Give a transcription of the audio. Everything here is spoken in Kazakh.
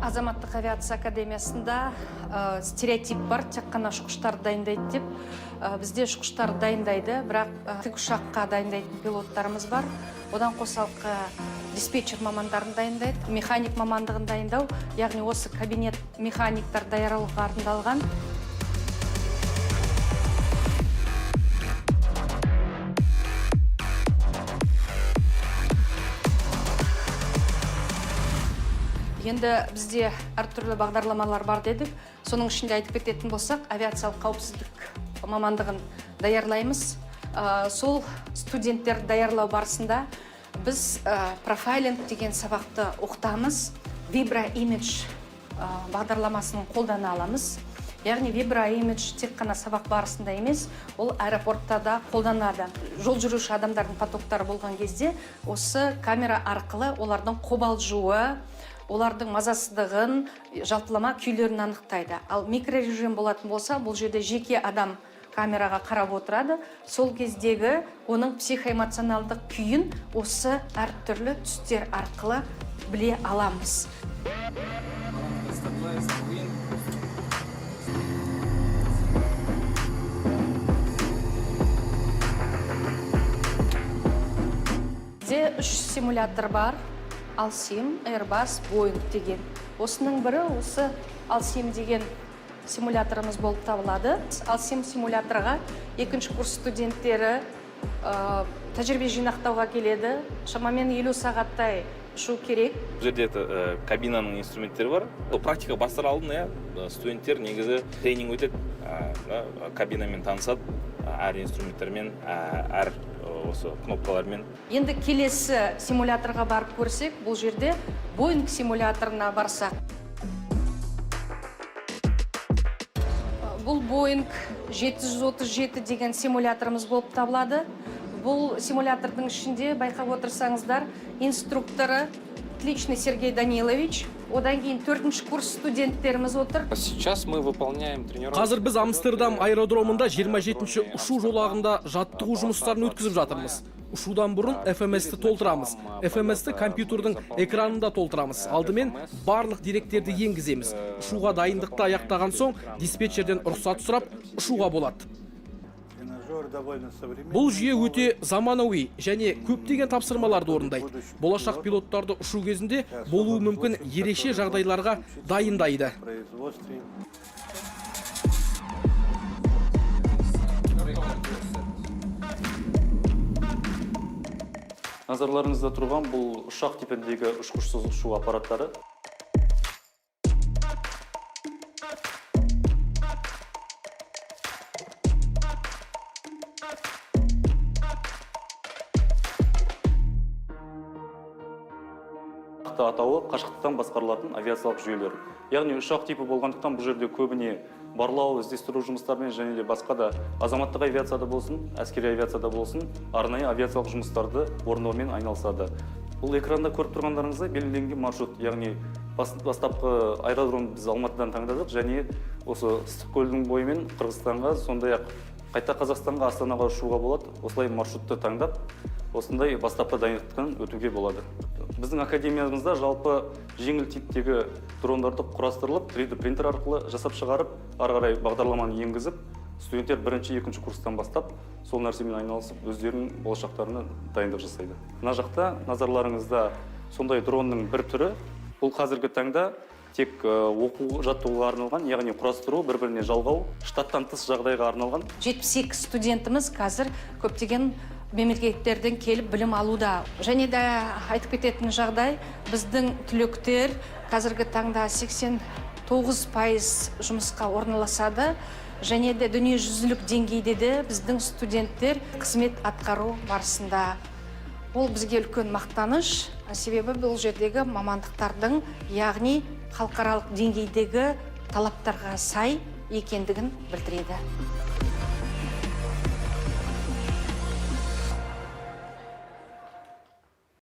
Азаматтық авиация академиясында стереотип бар, тек қана ұшқыштарды дайындайды деп. Бізде ұшқыштарды дайындайды, бірақ тікұшаққа дайындайтын пилоттарымыз бар. Одан қосалқы диспетчер мамандарын дайындайды, механик мамандығын дайындау, яғни осы кабинет механиктар даярлауға арналған. Енді бізде әртүрлі бағдарламалар бар дедік. Соның ішінде айтып кететін болсақ, авиациялық қауіпсіздік мамандығын даярлаймыз. Сол студенттерді даярлау барысында біз профайлинг деген сабақты оқытамыз. Виброимидж бағдарламасын қолдана аламыз. Яғни виброимидж тек қана сабақ барысында емес, ол аэропортта да қолданады. Жол жүруші адамдардың потоктары болған кезде осы камера арқылы олардың қобалжуы, олардың мазасыздығын, жалпылама күйлерін анықтайды. Ал микрорежим болатын болса, бұл жерде жеке адам камераға қарап отырады. Сол кездегі оның психоэмоционалдық күйін осы әртүрлі түстер арқылы біле аламыз. Бізде үш симулятор бар: Алсим, Airbus, Boeing деген. Осының бірі осы Алсим деген симуляторымыз болып табылады. Алсим симуляторға екінші курс студенттері тәжірибе жинақтауға келеді. Шамамен 50 сағаттай ұшу керек. Бұл жерде это, кабинаның инструменттері бар. Ол практика бастар алдын, иә, студенттер негізі тренинг өтеді, да, кабинамен танысады, әр инструменттермен, әр осы кнопкалармен. Енді келесі симуляторға барып көрсек, бұл жерде Boeing симуляторына барсақ. Бұл Boeing 737 деген симуляторымыз болып табылады. Бұл симулятордың ішінде, байқап отырсаңыздар, инструкторы Отличный Сергей Данилович. Одан кейін төртінші курс студенттеріміз отыр. Сейчас мы выполняем тренировки. Қазір біз Амстердам аэродромында 27-ші ұшу жолағында жаттығу жұмыстарын өткізіп жатырмыз. Ұшудан бұрын ФМС-ті толтырамыз. ФМС-ті компьютердің экранында толтырамыз. Алдымен барлық деректерді енгіземіз. Ұшуға дайындықты аяқтаған соң диспетчерден рұқсат сұрап, ұшуға болады. Тренажер довольно современный. Бұл жүйе өте заманауи және көптеген тапсырмаларды орындайды. Болашақ пилоттарды ұшу кезінде болуы мүмкін ерекше жағдайларға дайындайды. В производстве. Назарларыңызда тұрған бұл ұшақ типіндегі ұшқышсыз ұшу аппараттары. Нақты атауы қашықтықтан басқарылатын авиациялық жүйелер. Яғни ұшақ типі болғандықтан, бұл жерде көбіне барлау, іздестіру жұмыстарымен және де басқа да азаматтық авиацияда болсын, әскери авиацияда болсын, арнайы авиациялық жұмыстарды орындаумен айналысады. Бұл экранда көріп тұрғандарыңыздай, белгіленген маршрут, яғни бастапқы аэродром біз Алматыдан таңдадық және осы Ыстықкөлдің бойымен Қырғызстанға, сондай ақ қайта Қазақстанға, Астанаға ұшуға болады. Осылай маршрутты таңдап, осындай бастапқы дайындықтан өтуге болады. Біздің академиямызда жалпы жеңіл типтегі дрондарды құрастырылып, 3D принтер арқылы жасап шығарып, ары қарай бағдарламаны енгізіп, студенттер бірінші, екінші курстан бастап сол нәрсемен айналысып, өздерінің болашақтарына дайындық жасайды. Мына жақта назарларыңызда сондай дронның бір түрі. Бұл қазіргі таңда тек оқу жаттығуға арналған, яғни құрастыру, бір біріне жалғау, штаттан тыс жағдайға арналған. 72 студентіміз қазір көптеген мемлекеттерден келіп білім алуда. Және де айтып кететін жағдай, біздің түлектер қазіргі таңда 89% жұмысқа орналасады. Және де дүниежүзілік деңгейде де біздің студенттер қызмет атқару барысында. Ол бізге үлкен мақтаныш, себебі бұл жердегі мамандықтардың, яғни халықаралық деңгейдегі талаптарға сай екендігін білдіреді.